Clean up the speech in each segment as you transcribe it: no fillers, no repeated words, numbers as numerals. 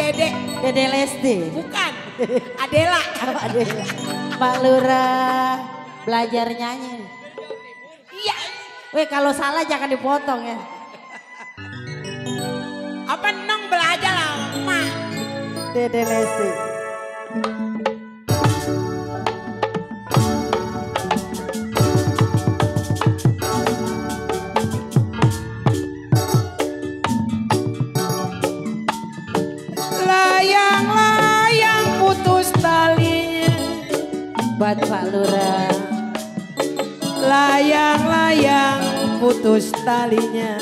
Dede. Dede Lesti. Bukan. Adela. Adela. Mbak Lurah belajar nyanyi. Iya. Weh kalau salah jangan dipotong ya. Apa nong belajar lah emak. Dede Lesti. Layang-layang putus talinya. Buat Pak Lurah. Layang-layang putus talinya.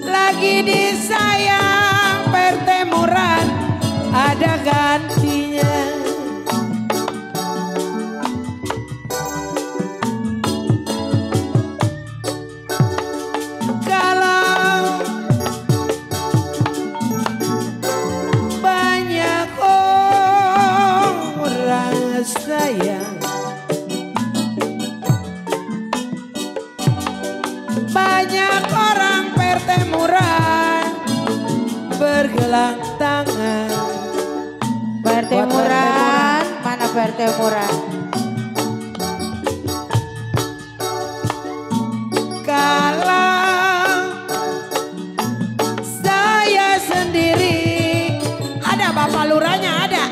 Lagi disayang pertemuran ada gantinya. Kalau banyak orang sayang, banyak orang pertemuran bergelang tangan. Pertemuran, mana pertemuran? Kalau saya sendiri, ada Bapak Lurahnya ada.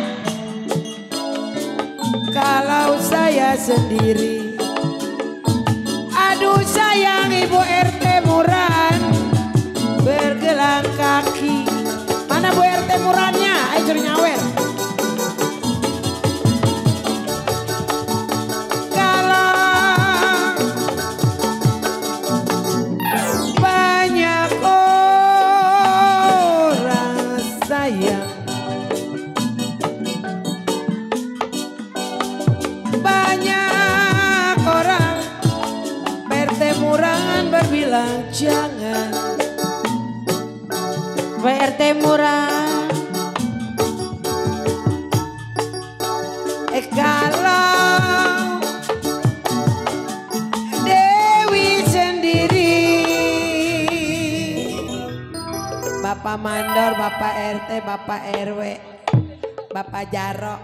Kalau saya sendiri, aduh sayang Ibu RT Muran bergelang kaki. Mana Bu RT Murannya? Ayo curi nyawer. Kalau banyak orang sayang, banyak orang pertemuran berbilang jangan. PRT Murah. Kalau Dewi sendiri, Bapak Mandor, Bapak RT, Bapak RW, Bapak Jarok,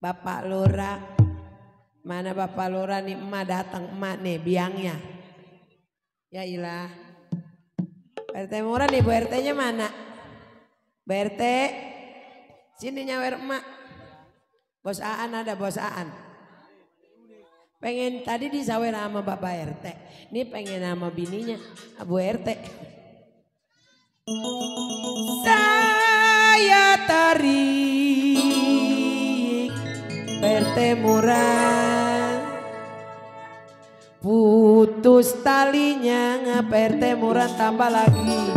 Bapak Lurah. Mana Bapak Lurah nih, emak datang, emak nih biangnya. Ya ilah. RT Murah nih, Bu RT-nya mana? Bu RT, sini nyawer emak. Bos Aan ada, Bos Aan. Pengen tadi disawer sama Bapak RT. Ini pengen sama bininya, Bu RT. Saya tarik pertemuran, putus talinya pertemuran tambah lagi,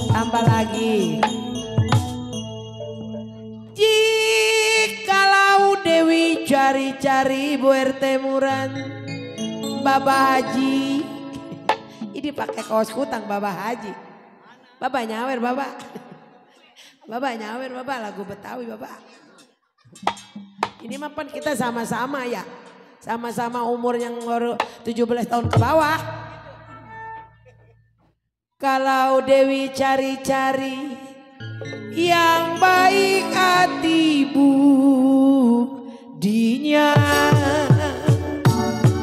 tambah lagi. Jikalau Dewi cari-cari Bu RT Muran, Baba Haji, ini pakai kaos kutang Baba Haji. Baba nyawer Baba, Baba nyawer Baba, lagu Betawi Baba. Ini mah pan kita sama-sama ya. Sama-sama umur yang baru 17 tahun ke bawah. Kalau Dewi cari-cari yang baik hati budinya.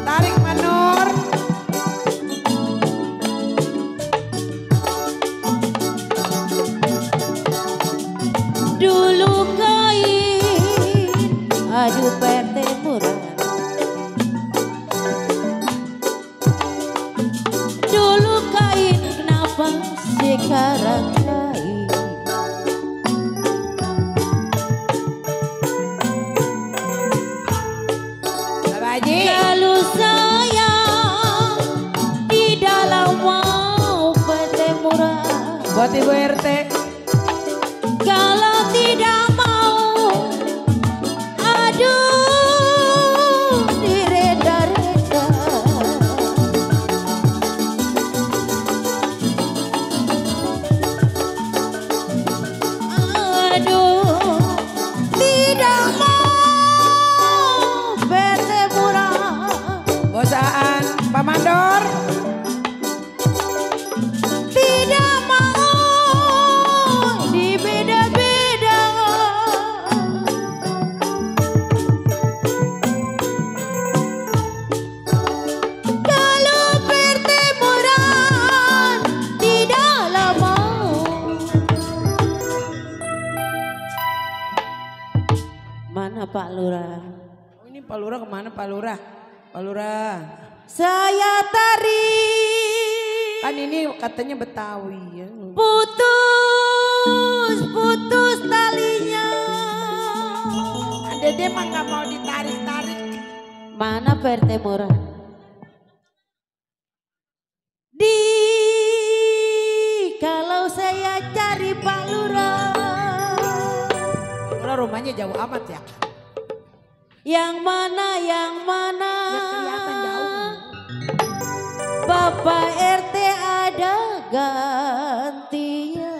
Tarik Manor. Dulu kain, aduh PRT Murah. Dulu kain, kenapa sekarang kain? Baba Haji. Kalau sayang di dalam mau PRT Murah. Buat Ibu RT. Kalau tidak mau, aduh direda-reda. Aduh tidak mau bertemu. Bos Aan, Pak Mandor. Tidak mau Mana Pak Lurah? Oh, ini Pak Lurah kemana Pak Lurah? Pak Lurah. Saya tarik. Kan ini katanya Betawi ya. Putus talinya. Dede mah nggak mau ditarik-tarik. Mana Pak RT Murah? Kalau saya cari Pak Lurah. Lurah rumahnya jauh amat ya. Yang mana? Ya kelihatan jauh. Bapak RT ada gantinya.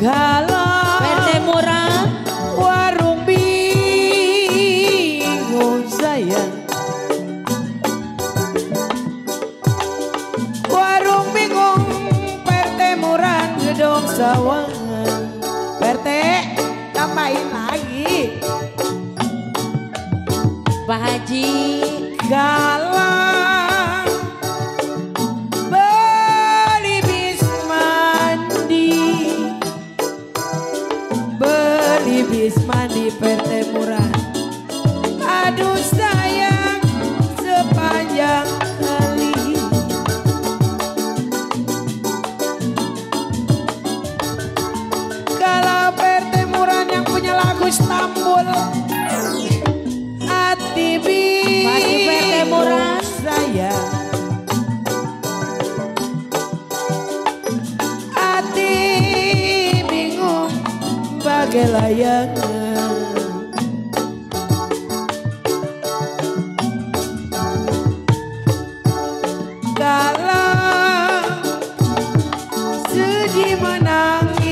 Kalau RT Murah, warung bingung sayang. Warung bingung PRT Murah gedong sawangan. PRT tambahin lagi. Pak Haji Galang beli bis mandi. Beli bis mandi PRT Murah. Aduh sayang sepanjang kali. Kalau PRT Murah yang punya lagu Istanbul, hati Masih PRT Murah. sayang. Hati bingung bagai layangan. Kalau sedih menangis.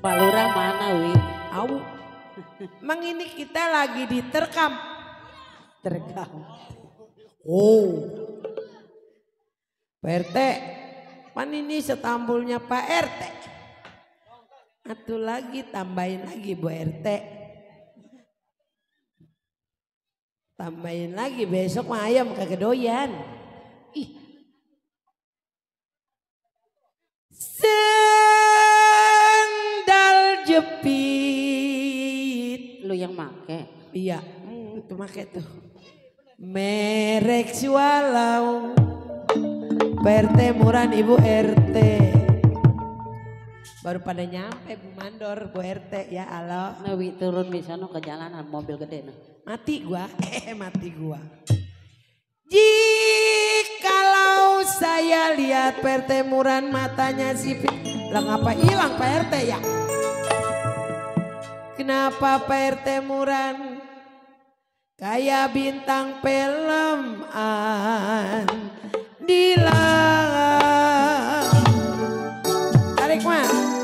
Pak Lurah mana Wi? Au. Emang ini kita lagi diterkam. Oh. Pak RT, pan ini setambulnya Pak RT. Atuh lagi tambahin lagi Bu RT. Tambahin lagi besok mah ayam kagak doyan. Ih. Sendal jepit. Lu yang make. Iya, itu make tuh. Merek Walau. PRT Murah Ibu RT. Baru pada nyampe Bu Mandor, Bu RT ya halo. Nah Wi turun di sana ke jalanan mobil gede nah. Mati gua, mati gua. Jikalau saya lihat PRT Murah matanya sipit. Lah ngapa hilang Pak RT ya? Kenapa Pak RT Murah kayak bintang film Dilan? Tarik mah.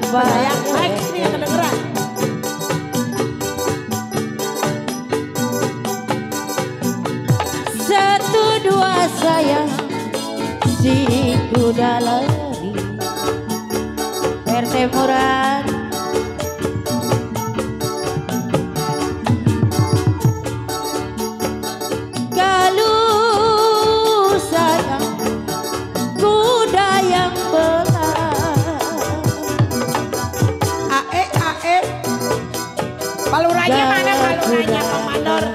Bayang naik ini yang kedengeran. Satu dua sayang si kuda lari. RT Murah. Kalau sayang kuda yang Paluranya mana paluranya Pak Mandor?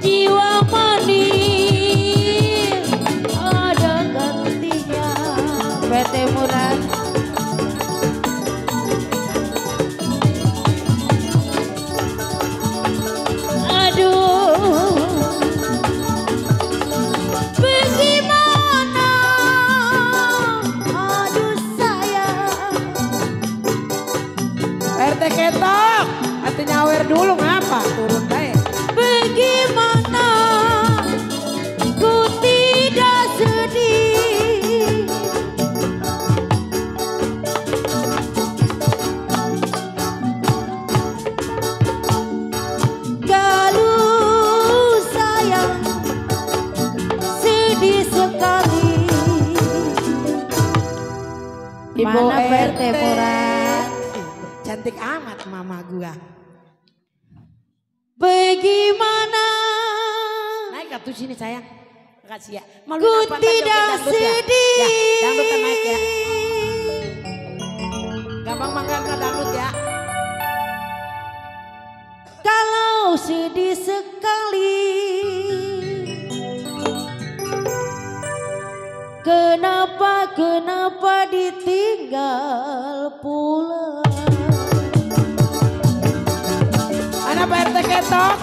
jiwa manis ada gantinya. PT Murah sedih sekali. Ibu Mana RT RT Murad? Cantik amat mama gua. Bagaimana Naik ke sini sayang. Makasih ya. Maluin ku apa, ntar tidak joget dangdut ya. sedih. Ya, dangdutan naik ya. Gampang mangga ke dangdut ya. Kalau sedih sekali, kenapa ditinggal pulang? Anak Pak RT ketok.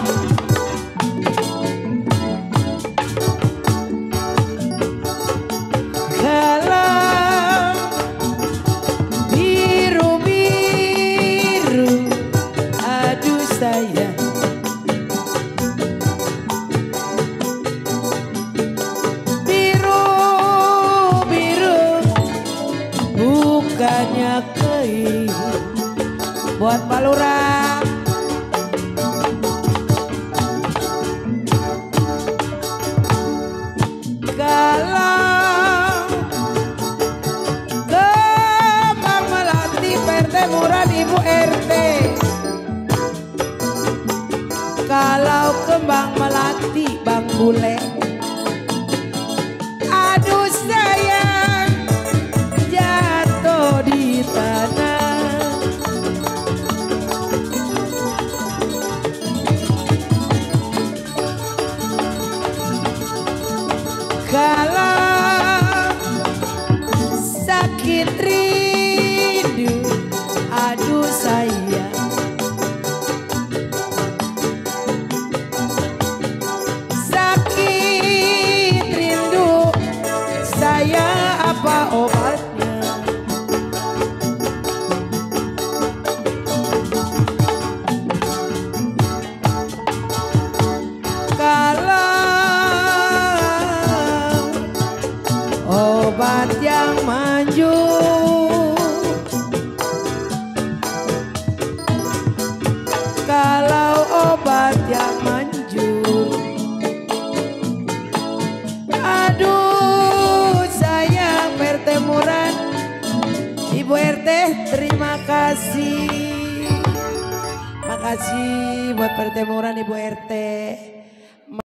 Kalau biru-biru, aduh sayang. Biru-biru, bukannya keing. Buat Pak Lurah. Kalau kembang melati PRT Murad Ibu RT. Kalau kembang melati Bang Bule. Aduh sayang jatuh di tanah. Kalau sakit rindu, aduh sayang. Sakit rindu, saya apa obatnya? Obat yang manjur, kalau obat yang manjur, aduh sayang PRT Murad Ibu RT terima kasih. Makasih buat PRT Murad Ibu RT.